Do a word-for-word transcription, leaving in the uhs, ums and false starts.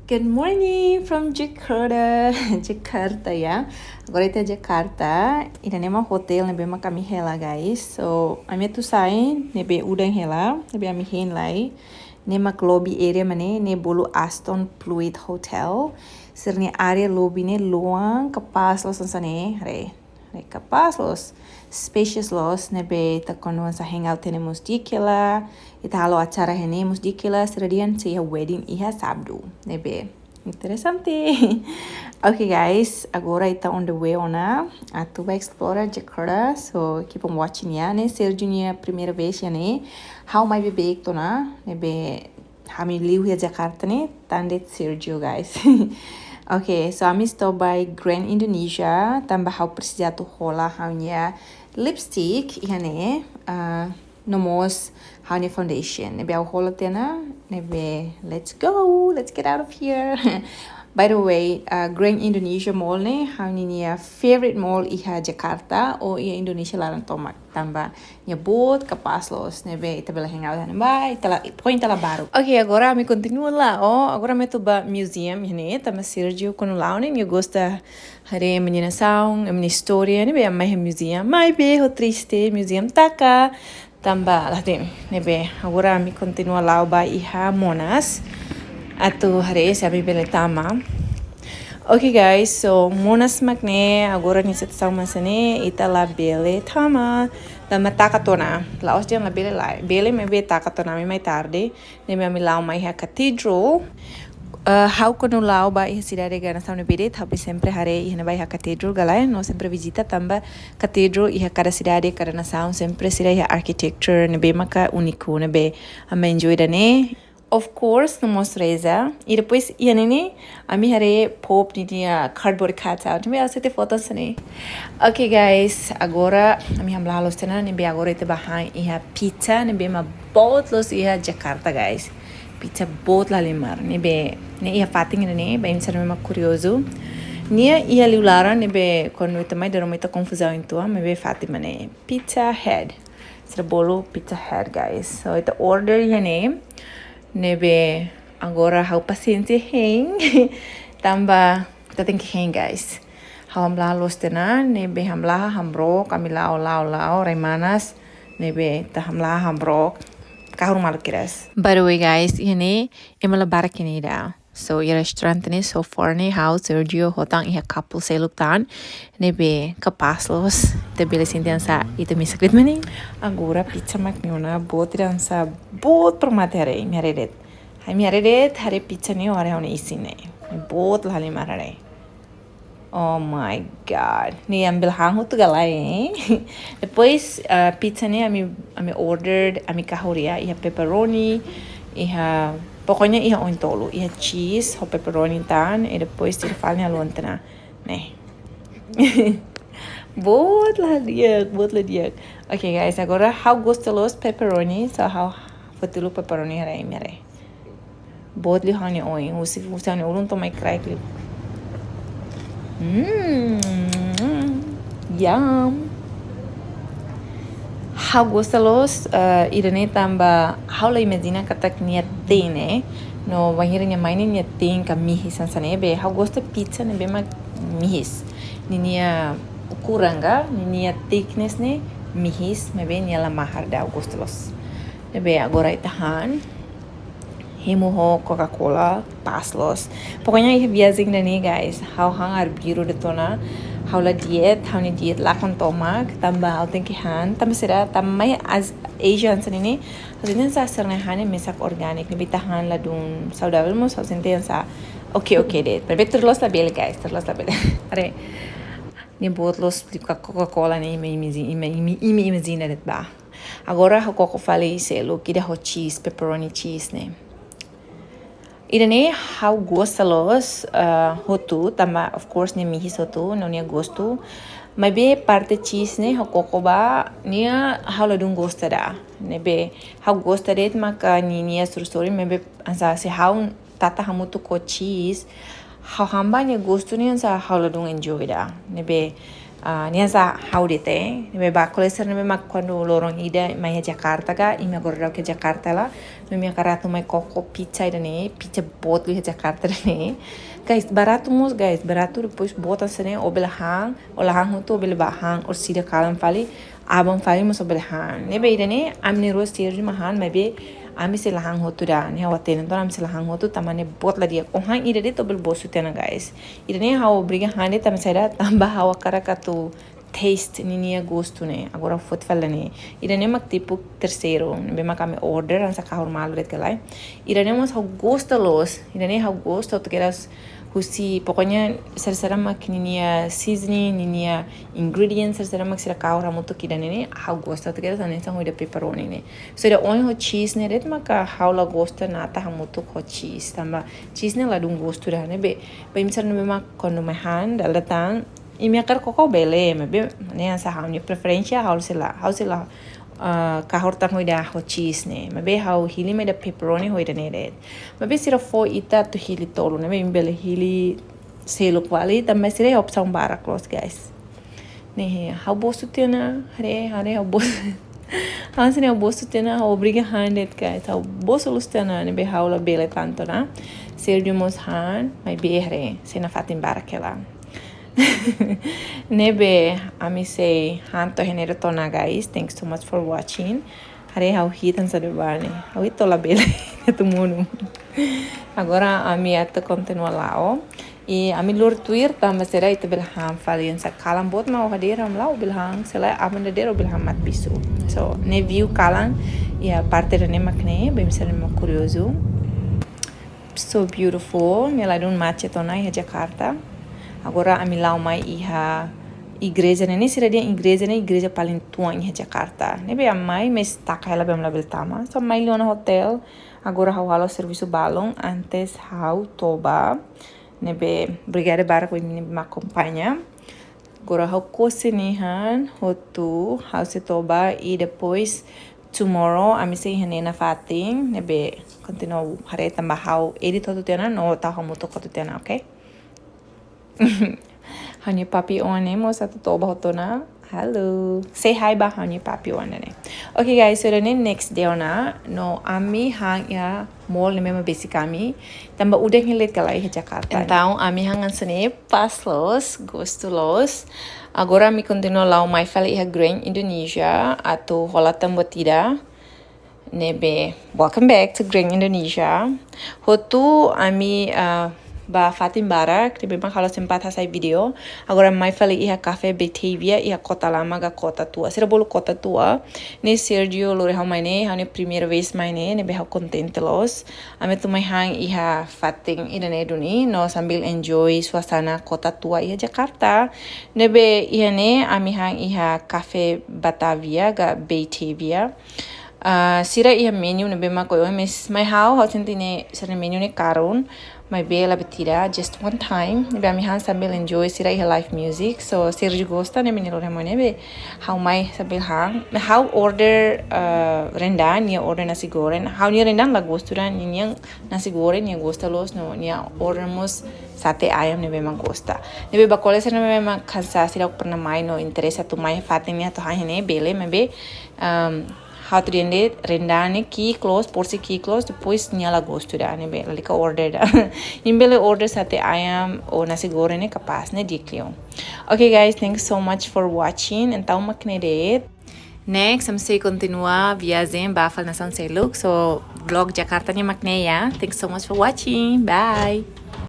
Good morning from Jakarta. Jakarta, ya. Agora ita Jakarta. Ida-ne'e mak hotel ne'ebé mak ami hela, guys. So, ami atu sai ne'ebé udan hela, ne'ebé ami hein lai. Ne'e mak lobby area mak ne'e, ne'e bolu Aston Pluit Hotel. Sira-nia área lobby ne'e loan, kapás loos hanesan ne'e, haree. Ne'e kapás loos, spacious loos, ne'ebé ita kuandu hanesan hangout iha ne'e mós di'ak hela, ita halo acara iha ne'e mós di'ak hela, sira dehan sei iha wedding iha sábadu, ne'ebé interesante. Ok, guys, agora ita on the way ona, atu bá explora Jakarta, so keep on watching ya, ne'e Sergio nia primeira vez iha ne'e, ha'u mai beibeik tiha ona, ne'ebé ami liu iha Jakarta ne'e, tan de'it Sergio, guys. Ok, so ami stop by Grand Indonesia, tanba ha'u presiza atu hola ha'u-nia lipstick, iha ne'e, ah, no mós ha'u-nia foundation. Ne'ebé ha'u hola tiha ona, ne'ebé let's go, let's get out of here. By the way, ah, Grand Indonesia Mall ne'e, ha'u-nia favorite mall iha Jakarta, ou iha Indonesia laran tomak, tanba nia boot, kapás loos, ne'ebé ita bele hangout iha ne'ebá, ita la, pokoknya ita la baruk. Ok, agora ami kontinua la'o, agora ami atu bá museum iha ne'e, tanba Sergio kuandu la'o ne'e, nia gosta haree ema nia nasaun, ema nia istória, ne'ebé ami mai iha museum, maibé ho triste, museum taka, tanba la hatene, ne'ebé agora ami kontinua la'o bá iha Monas, atu haree se ami bele tama. Ok, guys, so Monas mak ne'e, agora nia situasaun mak hanesan ne'e, ita labele tama, tanba taka tiha ona. La'ós dehan labele lae, bele maibé taka tiha ona, ami mai tarde, ne'ebé ami la'o mai iha cathedral. Ah, ha'u kuandu la'o bá iha sidade ka nasaun ne'ebé de'it, ha'u sempre haree iha ne'ebá iha cathedral ka lae, no sempre vizita tanba cathedral iha kada sidade, kada nasaun, sempre sira iha architecture ne'ebé maka úniku, ne'ebé ami enjoy ida-ne'e. Of course, no mós reza. I depois, iha ne'e ne'e, ami haree Pope nia cardboard cutout. Ami aseita foto hanesan ne'e. Ok, guys, agora ami hamlaha loos tiha ona, ne'ebé agora ita bá han iha pizza, ne'ebé mak boot loos iha Jakarta, guys. Pizza boot la halimar, ne'ebé, ne'e iha fatin ida-ne'e, ba imi sira ne'ebé mak kuriozu. Nia iha liu laran, ne'ebé kuandu ita mai dala ruma ita konfuzaun uitoan, maibé fatin mak ne'e. Pizza Head. Sira bolu Pizza Head, guys. So, ita order iha ne'e. Ne'ebé agora ha'u pasiénsia hein. Tanba ita tenke hein, guys. Ha'u hamlaha loos tiha ona, ne'ebé hamlaha hamrook, ami la'o, la'o, la'o, rai manas, ne'ebé ita hamlaha hamrook, kahur malu kedas. By the way, guys, iha ne'e, ema la barak iha ne'e ida. So, iha restaurante ne'e, so far ne'e, ha'u, Sergio, ho tan iha couple seluk tan, ne'ebé kapás loos, ita bele sente hanesan, ita mesak de'it mak ne'e. Agora pizza mak ne'e ona, boot ida hanesan, boot para mate haree, imi haree de'it. Imi haree de'it, haree pizza ne'e, haree ha'u-nia isin ne'e. Boot la halimar haree. Oh my God. Ne'e ami bele han hotu ka lae, eh? Depois, ah, pizza ne'e ami, ami order, ami kahur iha, iha pepperoni, iha, pokoknya iha oin tolu, iha cheese, ho pepperoni tan, i depois sira fali nia luan tena. Ne'e. Boot la di'ak, boot la di'ak. Ok, guys, agora ha'u gosta loos pepperoni, so ha'u foti uluk pepperoni haree, haree. Boot liu ha'u-nia oin, husi, husi ha'u-nia ulun to'o mai kraik liu. Mm, yum. Ha'u gosta loos, eh, ida-ne'e tanba ha'u la imajina katak nia te'in ne'e. No bainhira nia mai ne'e nia te'in ka mihis hanesan ne'e, be ha'u gosta pizza ne'ebé mak mihis. Ninia ukuran ka, ninia thickness ne'e mihis, maibé nia la mahar ida, ha'u gosta loos. Ne'ebé agora ita han. Hemu ho Coca-Cola, pas loos. Pokoknya iha viajen ida-ne'e, guys, ha'u han arbiru de'it ona. Ha'u la diet, ha'u-nia diet lakon tomak, tanba ha'u tenke han, tanba sira, tanba mai Asia hanesan ne'e, ha'u sente hanesan sira-nia han ne'e mesak organik, ne'ebé ita han ladún saudavel mós ha'u sente hanesan oke, oke de'it. Maibé tuir loos labele, guys, tuir loos labele. Haree, nia boot loos, Coca-Cola ne'e, imi, imi, imi, imi, imi imajina de'it bá. Agora ha'u koko fali seluk ida ho cheese, pepperoni cheese ne'e. Ida-ne'e ha'u gosta loos, eh, hotu, tanba, of course, nia mihis hotu, no nia gostu. Maibé parte cheese ne'e ha'u koko bá, nia ha'u ladún gosta ida. Ne'ebé ha'u gosta de'it maka ninia sorin-sorin, maibé hanesan se ha'u tata hamutuk ho cheese, ha'u han bá nia gostu ne'e hanesan ha'u ladún enjoy ida. Ne'ebé Ah, ne'e hanesan ha'u de'it, ne'ebé ba kolega sira ne'ebé mak kuandu loron ida mai iha Jakarta ka, imi agora daudaun iha Jakarta hela, no imi hakarak atu mai koko pizza ida-ne'e, pizza boot liu iha Jakarta ida-ne'e. Guys, baratu mós, guys, baratu, depois boot hanesan ne'e, ó bele han, ó la han hotu, ó bele ba han orsida kalan fali, aban fali mós ó bele han. Ne'ebé ida-ne'e, ami na'in-rua Sergio mak han, maibé ami sei la han hotu ida, ne'e ha'u hatene, entaun ami sei la han hotu, tanba ne'e boot la di'ak, ó han ida de'it ó bele bosu tiha ona, guys. Ida-ne'e ha'u obriga han de'it tanba saida, tanba ha'u hakarak atu taste ninia gostu ne'e. Agora foti fali ne'e. Ida-ne'e mak tipu terseiru, ne'ebé mak ami order, hanesan kahur malu de'it ka lae. Ida-ne'e mós ha'u gosta loos. Ida-ne'e ha'u gosta, atu kedas husi, pokoknya sira-sira mak ninia seasoning, ninia ingredients, sira-sira mak sira kahur hamutuk iha ida-ne'e, ha'u gosta, atu kedas hanesan ho ida pepperoni ne'e. So ida oin ho cheese ne'e de'it maka ha'u la gosta nada hamutuk ho cheese. Tanba cheese ne'e ladún gostu ida, ne'ebé ba imi sira ne'ebé mak kuandu mai han, dala ida tan, imi hakarak koko bele, maibé ne'e hanesan ha'u-nia preferénsia, ha'u sei la, ha'u sei la, ah, kahur tan ho ida ho cheese ne'e. Maibé ha'u hili mak ida pepperoni ho ida-ne'e de'it. Maibé sira fó ita atu hili tolu, ne'ebé imi bele hili seluk fali, tanba sira iha opsaun barak loos, guys. Ne'e, ha'u bosu tiha ona, haree, haree, ha'u bosu. Hanesan ne'e ha'u bosu tiha ona, ha'u obriga han de'it, guys. Ha'u bosu loos tiha ona, ne'ebé ha'u labele tantu ona. Sergio mós han, maibé haree, sei nafatin barak hela. Ne'ebé ami sei han to'o iha ne'e de'it ona, guys. Thanks so much for watching. Haree ha'u hitan sa de bane. Ha'u hitan labele atu monu. Agora ami atu kontinua la'o. I ami lori tuir tanba sira ita bele han fali hanesan kalan boot mak ó hadeer, ami la'o bele han, se lae aban dadeer ó bele han matabixu. So, ne'e view kalan iha parte ida-ne'e mak ne'e, ba imi sira ne'ebé mak kuriozu. So beautiful, ne'e ladún macet ona iha Jakarta. Agora ami la'o mai iha igreja ne'e, ne'e sira dehan igreja ne'e, igreja paling tuan iha Jakarta. Ne'ebé ami mai, maibé taka hela be ami labele tama. So mai liu ona hotel. Agora ha'u halo servisu balun, antes ha'u toba. Ne'ebé obrigada barak ba imi ne'ebé mak akompaña. Agora ha'u kose nia han hotu, ha'u sei toba i depois tomorrow ami sei iha ne'e nafatin, ne'ebé kontinua haree tanba ha'u edit hotu tiha ona, no tau hamutuk hotu tiha ona, oke? Ha'u-nia papi oan ne'e mós atu toba hotu ona. Halo. Say hi ba ha'u-nia papi oan ne'e. Oke guys, so ida-ne'e next day ona, no ami han iha mall ne'ebé mak besik ami. Tanba udan hela de'it ka lae iha Jakarta. Entaun ami han hanesan ne'e pas loos, gostu loos. Agora ami kontinua la'o mai fali iha Grand Indonesia, atu hola tan buat ida. Ne'ebé, welcome back to Grand Indonesia. Hotu ami, ah, ba fatin barak, ne'ebé mak ha'u la sempat hasai vídeo. Agora mai fali iha Cafe Batavia, iha Kota Lama ka Kota Tua. Sira bolu Kota Tua. Ne'e Sergio lori ha'u mai ne'e, ha'u-nia primeira vez mai ne'e, ne'ebé ha'u kontente loos. Ami atu mai han iha fatin ida-ne'e duni, no sambil enjoy suasana Kota Tua iha Jakarta. Ne'ebé iha ne'e, ami han iha Cafe Batavia ka Batavia. Ah, sira iha menu ne'ebé mak oioin, maibé mai ha'u, ha'u sente ne'e sira-nia menu ne'e karun, maibé labele tira, just one time. Ne'ebé ami han sambil enjoy sira iha live music. So, Sergio gosta, ne'ebé nia lori ha'u mai ne'e, be ha'u mai sambil han. Ha'u order, ah, rendang, nia order nasi goreng. Ha'u-nia rendang la gostu ida, nia nasi goreng nia gosta loos, no nia order mós sate ayam ne'ebé mak gosta. Ne'ebé ba kolega sira ne'ebé mak hanesan seidauk pernah mai no interese atu mai fatin ne'e atu han iha ne'e bele, maibé, um, ha'u atu dehan de'it rendang ne'e ki'ik loos, porsi ki'ik loos, depois nia la gostu ida, ne'ebé lalika order ida. Imi bele order sate ayam ou nasi goreng ne'e kapás, ne'e di'ak liu. Okay guys, thanks so much for watching. Entaun mak ne'e de'it. Next, ami sei kontinua viajen ba fali nasaun seluk. So, vlog Jakarta nian mak ne'e ya. Thanks so much for watching. Bye.